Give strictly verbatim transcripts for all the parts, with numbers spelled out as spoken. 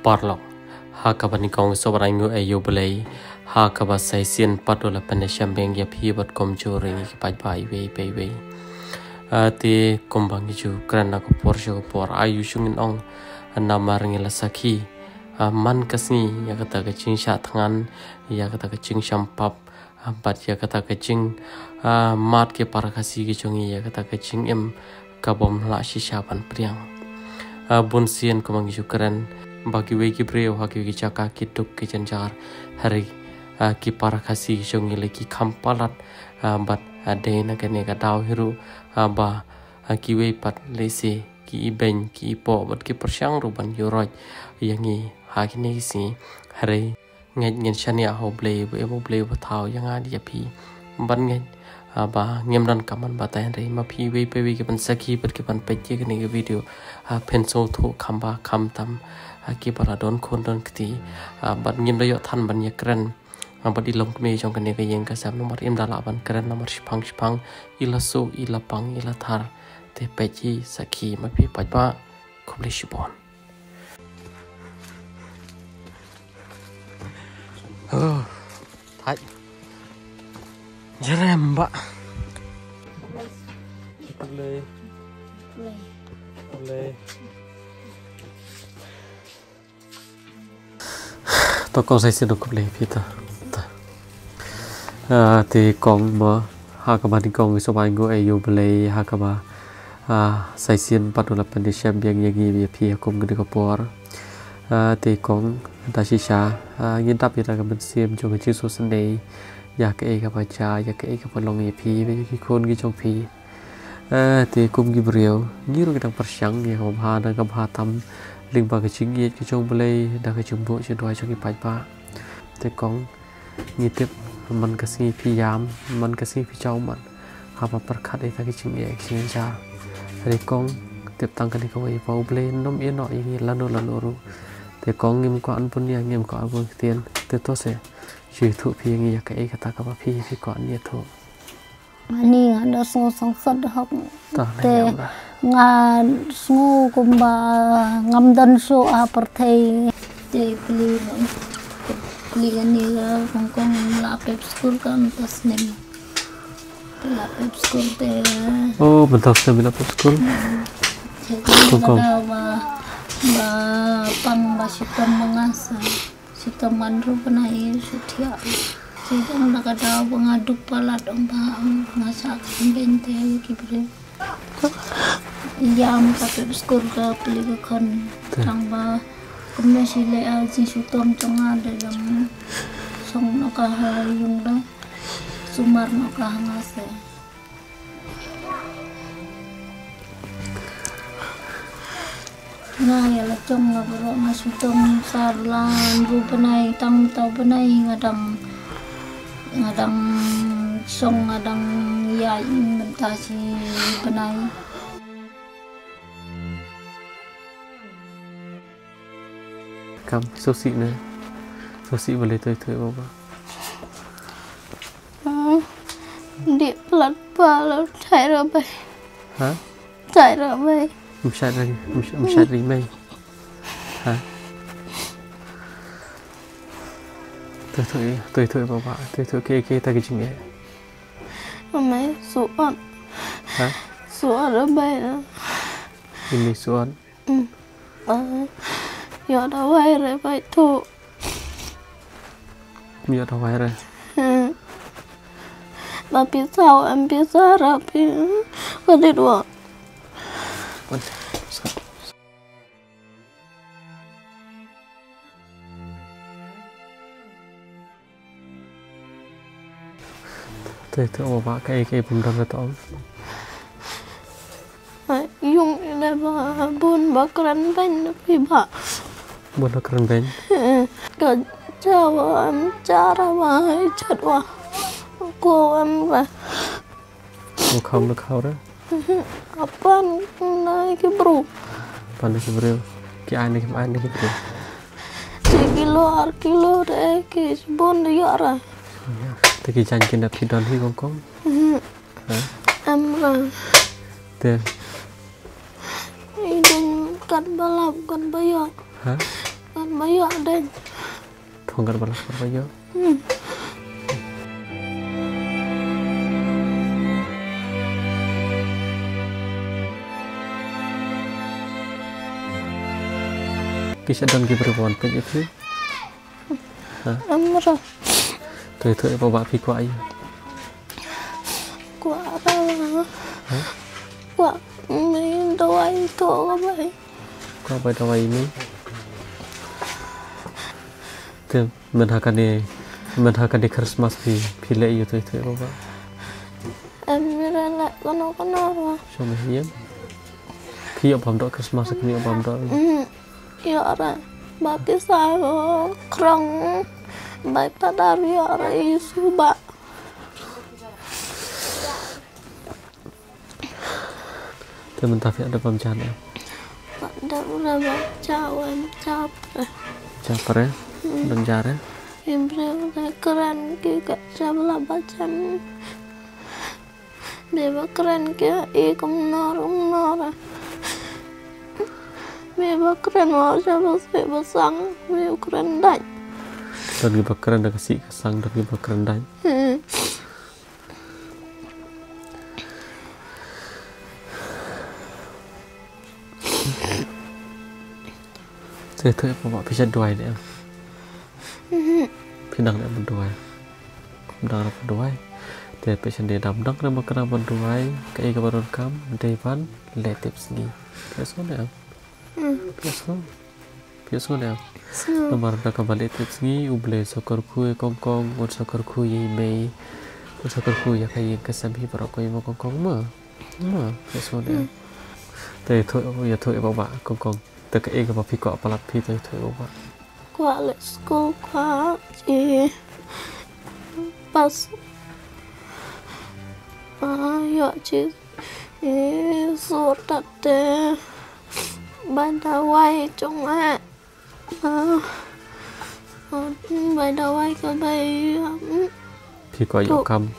Paralok, ha kaba nyngkong sngewbha ai nguh ïa u Blei, ha kaba sa shisien pat u la pyndap sha bynta ïa phi bad kumjuh ruh ïa ngi ki paidbah iwei pa iwei. Ah, te kumba ngi ju kren na ka por sha ka por, aiu shong ngin ong, namar ngi la sakhi, ah, man ka sngi ïa kata ka jingshah thngan, ïa kata ka jingshah pap, ah, bad ïa kata ka jing, ah, mad ki para Khasi ki jong ngi ïa kata ka jingim kabym lah shisha ban pdiang. Ah, bun sien kumba ngi ju kren ba kiwei ki briew ha kiwei ki jaka ki duk ki jynjar, hynrei, ah, ki para Khasi ki jong ngi la ki kham palat, ah, bad, ah, dei na kane ka daw hi ruh, ah, ba, ah, kiwei pat lehse ki ibeiñ, ki ipoh bad ki pyrshang ruh ban ïuhroit ïa ngi ha kine ki sngi. Hynrei ngeit ngin shaniah ha u Blei, ba em u Blei ba thaw ïa nga ïa phi. Ban ngeit, ah, ba ngim don ka mon batai, hynrei ma phi iwei pa iwei ki ban sakhi bad ki ban peit ïa kane ka video, ah, phin sngewthuh kham bha kham tam, ah, kiba la don khun don kti, ah, bad ngim da ïoh than ban ïa kren, ah, bad i longkmie jong kane ka ïing ka sem namar im da lah ban kren namar shiphang shiphang i la suh, i la pang, i la thar. Te peit hi sakhi ma phi paidbah. Khublei shibun. Oh, thait. Jerem ba. Khublei. Khublei. To kong sa shisien khublei phi ta. Ta. Ah, te kong mo, ha kaba nyngkong sngewbha ai nguh ïa u Blei, ha kaba, ah, sa shisien pat u la pyndap sha bynta ïa ngi ïa phi ha kum kane ka por. Ah, te kong, da shisha, ah, ngin dap ïa ka mynsiem jong ka jingsngewsynei ïa kaei kaba jia, ïa kaei kaba long ïa phi, ïa ki khun ki jong phi. Eh, te kum ki briew, ngi ruh ngi dang pyrshang ïa kaba bha, dang kaba bha tam, lyngba ka jingïeit ka jong u Blei, da ka jingbuh jingduwai jong ki paidbah. Te kong, ngi tip, man ka sngi phi ïam, man ka sngi phi jaw man. Haba pyrkhat ïa ka jingïeit ka jingjynjar. Te kong, tip tang kane kawei ba u Blei un ym ïehnoh ïa ngi lano lano ruh. Te kong ngim kwah ban pynïa, ngim kwah ban ktien. Te to se, shu ïathuh phi ïa ngi ïa kaei kata kaba phi, phi kwah ban ïathuh. Ani nga da sngew sngewsot hok. Te nga sngew kumba ngam don shuh ha pyrthei. Te pli, pli ani ka kong kong la pep skul ka mynta snem. Te la pep skul te. Oh, mynta snem la pep skul. Te kong kong. Ba, ba pang ba shitom ba nga sa. Shitom ngan ruh bnai shu thiah. Te dang da ka daw ba nga duk palat ong ba ong nga sah ka bynta te ki briew. Ïam ka pep skul ka pli ka khun. Tang ba kumne shi leh a jingshitom jong nga da dang shong noh ka ha ïung da. Sumar noh ka ha nga se. Nga ïa la jong nga baroh nga shu dang sar lan ru bnai tang tau bnai nga dang, nga dang shong nga dang ïaid mynta shi bnai. Kam, sngewsih ne? Sngewsih balei toi toi baba? Hmm. Dih plat ba la thait ra bai. Ha? Thait ra bai. Mshait ra, msh-, mshait ri mai. Ha? Toi toi, toi toi baba, toi toi ke ke ta ke jing e. Mai suat. Ha? Suat ra bai. Ini suat. Hmm. Ah, ïoh dawai re bai tu. Ïoh dawai re. Hmm. Ba pisa, em pisa ra pi. Ka dit wa. Te te o ba kaei kaei bym don re to. Ai, yung ile ba bun ba kren beiñ na phi ba. Bun ba kren beiñ. Eh, ka jawa am chara ba ai chat wa. Ko am ba. Ko kham na khaw re. Mhm. Apan na ki bru. Pan na ki bru. Ki ai na ki ai na ki bru. Ki kilo ar kilo re ki bun de ïa ra. Te ki jan ki na phi don hi kong kong. Mhm. Ha? Em ra. Te. I don kat ba lap kat ba ïa. Ha? Kat Ba ïoh dei. Thong kat ba lah ba ïoh. Hmm. Phi sha don ki briew ban peit ïa phi? Ha? Em re. Te ïathuh ïa papa phi kwah ïa. Kwah re. Ha? Kwah mei dawai to ka bai. Kwah bai dawai mei. Te mynta kane, mynta kane Christmas phi, phi leh ïa u, te ïathuh ïa papa. Em re leh kano kano re. Shu mei ïa. Phi ïoh bam doh Christmas, phi ïoh bam doh. Hmm. Ïoh re. Ba pisa krong. Bai padar ïoh re isu ba. Te mynta phi ïa dep bam jan em? Ba dep re ba jaw em jaw pre. Jaw pre? Hmm. Don jar em? Em pre re kren ki ka jaw la ba jan. Me ba kren ki i kumnor kumnor. Me ba kren wa jaw ba sih ba sang me u kren dai. Don ki ba kren da ka sih ka sang, don ki ba kren dai. Hmm. Te ïathuh ïa papa phi sha duwai ne em? Mhm. Phi nang ne em duwai? Nang ne em duwai? Te phi sha ne dam nang ne em kane ban duwai, kaei kaba donkam dei ban leh tip sngi. Phi sngew ne em? Hmm. Phi sngew? Phi sngew ne em? Sngew. Namar da kaba leh tip sngi U Blei un sa kyrkhu ïa kong kong, un sa kyrkhu ïa i mei, un sa kyrkhu ïa ka ïing ka sem hi baroh kawei ma kong kong ma. Ma, phi sngew ne em? Hmm. Te ïathuh, ïathuh ïa papa kong kong. Te kaei kaba phi kwah palat phi, te ïathuh ïa papa. Kwah leit skul, kwah i pass. Ah, ïoh i sur tat te. Bai dawai jong eh. Ah, ah, bai dawai ka bai, ah, mm. Phi kwah ïoh kam.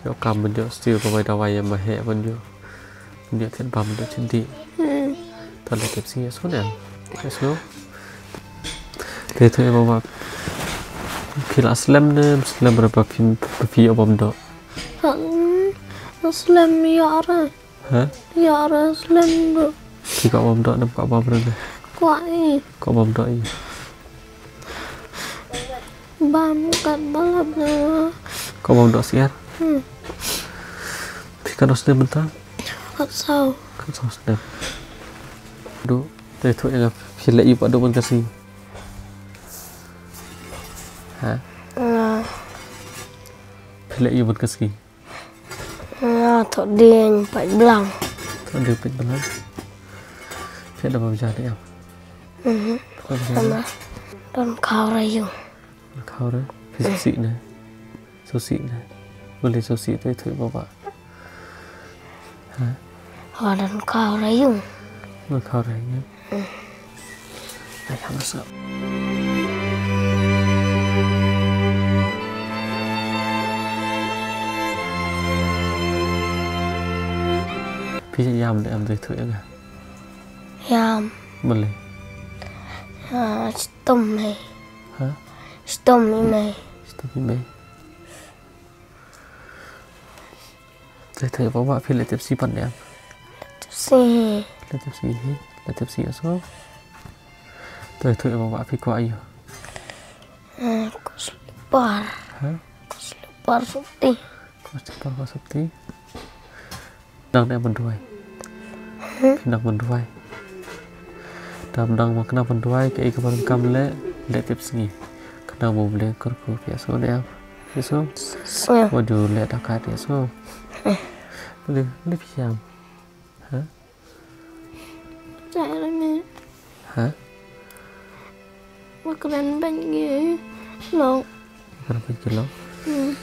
Ïoh kam ban ïoh still ka bai dawai ïa ma heh ban ïoh. Ban ïoh thied bam ban ïoh thied dih. Hmm. Te leh tip sngi ïa sngew ne em? Ïa sngew. Te ïathuh ïa papa. Phi la slem ne em slem re ba phi, ba phi ïoh bam doh? Hmm, slem ïoh re. Ha? Ïoh re slem doh. Phi kwah bam doh ne em kwah bam re ne? Kwah i. Kwah bam doh i. Bam kat ba lah ne. Kwah bam doh syiar. Hmm. Phi katno snem mynta? Kat saw. Kat saw snem. Duh, te ïathuh ïa nga phi leh aïu pat duh man ka sngi? Ha? Nga. Phi leh aïu man ka sngi? Nga thoh dieng pait blang. Thoh dieng pait blang. Phi da bam ja ne em? Mhm. Bam ja. Sama. Don khaw ra ïung. Khaw re, phi sngewsih ne? Sngewsih ne? Balei sngewsih, te ïathuh ïa papa. Ha? Wa don khaw ra ïung. Don khaw ra ïung. Hmm. Ai, ha, masa. Phi ïam ne em, te ïathuh ïa nga. Ïam. Balei? Ah, shitom mei. Ha? Shitom i mei. Shitom i mei. Te ïathuh ïa papa phi leh tip sngi pat ne em? Tip sngi. Leh tip sngi hi. Leh tip sngi ïa sngew. Te ïathuh ïa papa phi kwah aïu? Eh, kwah slipper. Ha? Kwah slipper sopti. Kwah slipper, kwah sopti. Nang ne em ban duwai? Hmm? Phi nang ban duwai. Dam nang ma khnang ban duwai, kaei kaba donkam leh, leh tip sngi. Khnang ba U Blei un kyrkhu, phi sngew ne em? Phi sngew? Sngew. Wat ju leh da ka, phi sngew? Hmm. Balei, balei phi ïam? Ha? Jai re me. Ha? Wa kren beiñ ki long. Kren beiñ ki long. Hmm.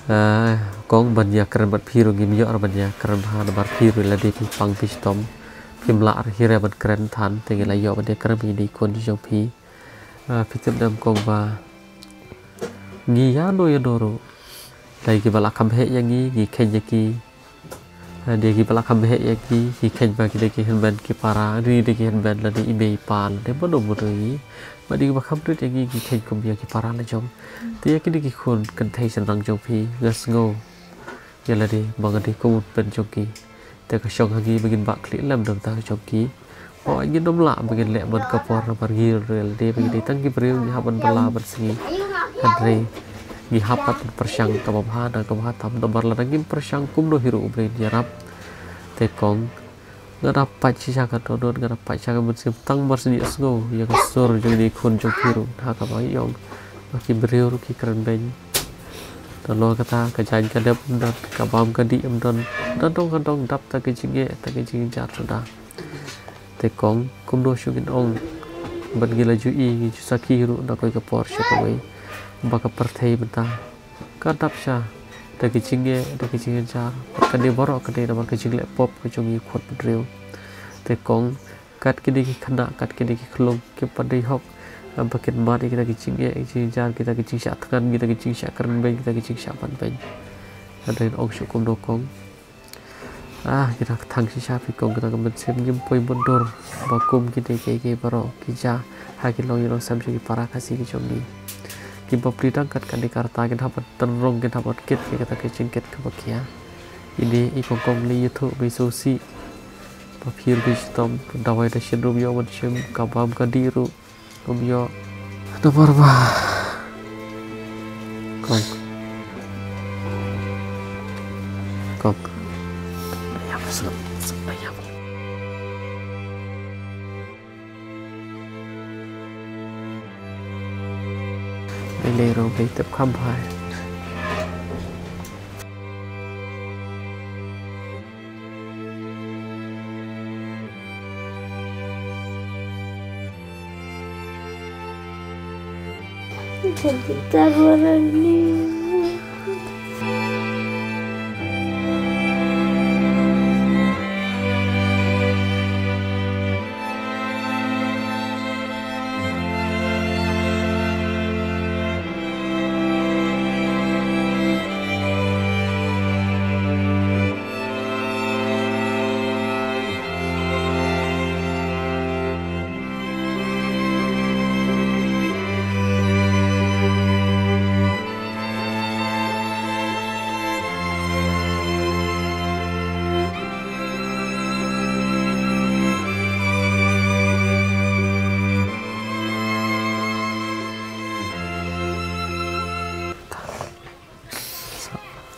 Ah, kong ban ïa kren bad phi ruh ngim ïoh ruh ban ïa kren bha namar phi ruh lada phi pang phi shitom. Phim lah ruh hi re ban kren than te ngi la ïoh ban ïa kren bad ine i khun jong phi. Ah, phi tip ne em kong ba Ngi ïano ïano ruh. Lei ki ba la kham heh ïa ngi, ngi kheiñ ïa ki. Lei ki ba la kham heh ïa ngi, ngi kheiñ ba ki dei ki hynmen ki para, ri dei ki hynmen lane i mei i pa lane mano mano ïa ngi. Bad ïa ki ba kham rit ïa ngi, ngi kheiñ kum ïa ki para la jong. Te ïa kine ki khun kynthei shynrang jong phi, nga sngew ïa lade ba nga dei kum u hynmen jong ki. Te ka shong ha ngi ba ngin bah khlieh lem da ka bynta ka jong ki. Ba ngin ym lah ba ngin leh man ka por namar ngi ruh lade ba ngi dei tang ki briew, ngi hap ban bylla ban sngi. Hynrei ngi hap pat ban pyrshang kaba bha na kaba bha tam namar lada ngim pyrshang kumno hi ruh U Blei un ïarap. Te kong, nga da pait shisha ka dohnud, nga da pait shisha ka mynsiem tang mar shu ïohsngew ïa ka sur jong kine ki khun jong phi ruh ha kaba ïong ba ki briew ruh ki kren beiñ. Nalor kata ka jaiñ ka dep ym don, ka bam ka dih ym don, da dong ka dong dap da ka jingeh, da ka jingjynjar suda. Te kong, kumno shu ngin ong ban ngi la ju i, ngi ju sakhi ruh na kawei ka por sha kawei ba ka pyrthei mynta ka dap sha da ka jingeh, da ka jingjynjar. Kane baroh ka dei namar ka jingleh pop ka jong ngi khun bynriew. Te kong, kat kine ki khynnah, kat kine ki khlung, kim pat dei hok ba kin mad ïa kita ki jingeh, ki jingjynjar, kita ki jingshah thngan, kita ki jingshah kren beiñ, kita ki jingshah ban beiñ. Hynrei ong shuh kumno kong. Ah, ngi da kthang shisha phi kong, kita ka mynsiem ngim poi mutdur ba kum kine kiei kiei baroh ki jia ha ki longïing longsem jong ki para Khasi ki jong ngi. Kim pop dei tang kat kane ka rta, kin hap ban tynrong, kin hap ban kit ïa kata ka jingkit kaba khia. Ine i kong kong, lei ïathuh, mei sngewsih ba phi ruh phi shitom, dawai dashin ruh ym ïoh ban shim, ka bam ka dih ruh ym ïoh. Namar ba kong, kong, mei lei ruh mei tip kham bha.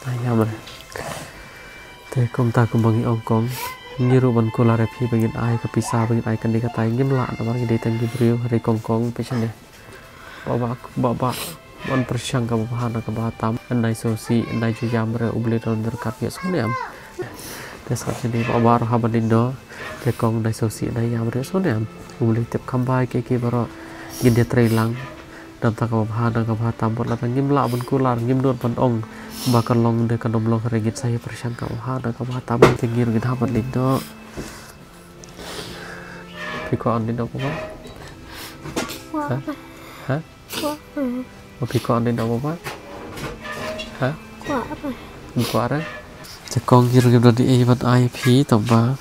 Ai, ïa mar. Te kumta kumba ngi ong kong, ngi ruh ban kular ïa phi ba ngin ai ka pisa, ba ngin ai kane katai ngim lah namar ngi dei tang ki briew, hynrei kong kong phi shane. Ba ba ba ba ban pyrshang kaba bha na kaba tam. Nai sngewsih, nai ju ïam re, U Blei un don ryngkat ïa sngewniam. Te sa shane ba ba ruh haba nin do. Te kong nai sngewsih, nai ïam re sngewniam. U Blei tip kham bha ïa kiei kiei baroh. Ngin ïatrei lang. Namar kaba bha, namar kaba bha tam, bad lada ngim lah ban kular, ngim nud ban ong ba kan long ne kan ym long, hynrei ngin sa ïa pyrshang kaba bha, namar kaba bha tam, te ngi ruh ngin hap ban leit noh. Phi kwah ban leit noh, Papa? Kwah. Ha? Ha? Kwah. Ba phi kwah ban leit noh, Papa? Ha? Kwah, Papa. Ngim kwah re? Te kong, ngi ruh ngim don ei ban ai phi, tangba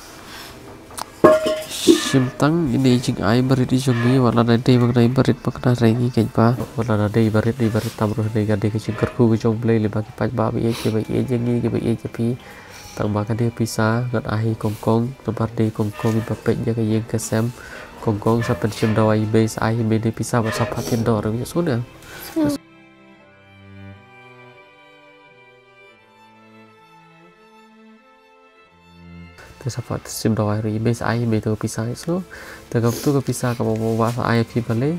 shim tang ine i jingai barit i jong ngi, wat lada dei ba kane barit ba kane rei ngi keiñ ba. Wat lada dei barit, dei barit tam ruh, dei ka dei ka jingkyrkhu ka jong U Blei lyngba ki paidbah ba ïeit, kiba ïeit ïa ngi, kiba ïeit ïa phi. Tangba kane ka pisa ngan ai hi kong kong, namar dei kong kong iba peit ïa ka ïing ka sem. Kong kong sa pynshim dawai i mei, sa ai hi mei ne pisa bad sa phah thied doh ruh ïa sngewniam. Te sa phah shim dawai ruh i mei, sa ai i mei tu ka pisa i sngew. Te katu ka pisa kaba ba sa ai ha phi balei?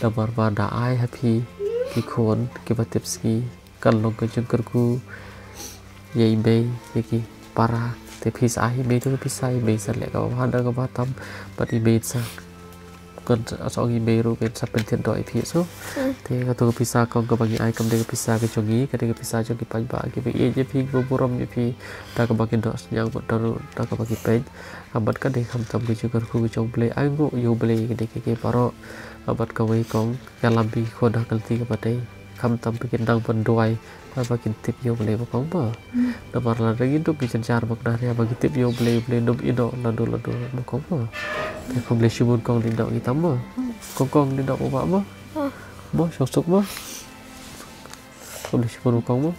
Namar ba da ai ha phi ki khun kiba tipsngi, kan long ka jingkyrkhu ïa i mei, ïa ki para. Te phi sa ai i mei tu ka pisa, i mei sa leh kaba bha, da kaba tam, bad i mei sa kan sa ong i mei ruh kan sa pynthied doh ïa phi, so. Te katu ka pisa kong kaba ngi ai kam dei ka pisa ka jong ngi, ka dei ka pisa jong ki paidbah kiba ïeit ïa phi, kiba burom ïa phi. Da kaba ki doh sniang bad da ruh da kaba ki peit. Bad ka dei khamtam ka jingkyrkhu ka jong U Blei, ai nguh ïa U Blei ïa kine kiei kiei baroh. Bad kawei kong, ïalam bad ki khun ha ka lynti kaba dei. Khamtam ba kin dang ban duwai, ba ba kin tip ïa U Blei ba kong mo. Namar lada ngi duk ngi jynjar ba khnang ba ngi tip ïa U Blei, U Blei un ym ïehnoh lano lano mo kong mo. Te khublei shibun kong, leit noh ngi tam mo. Kong, kong, leit noh mo, bah mo. Mo, shong suk mo. Khublei shibun mo kong mo.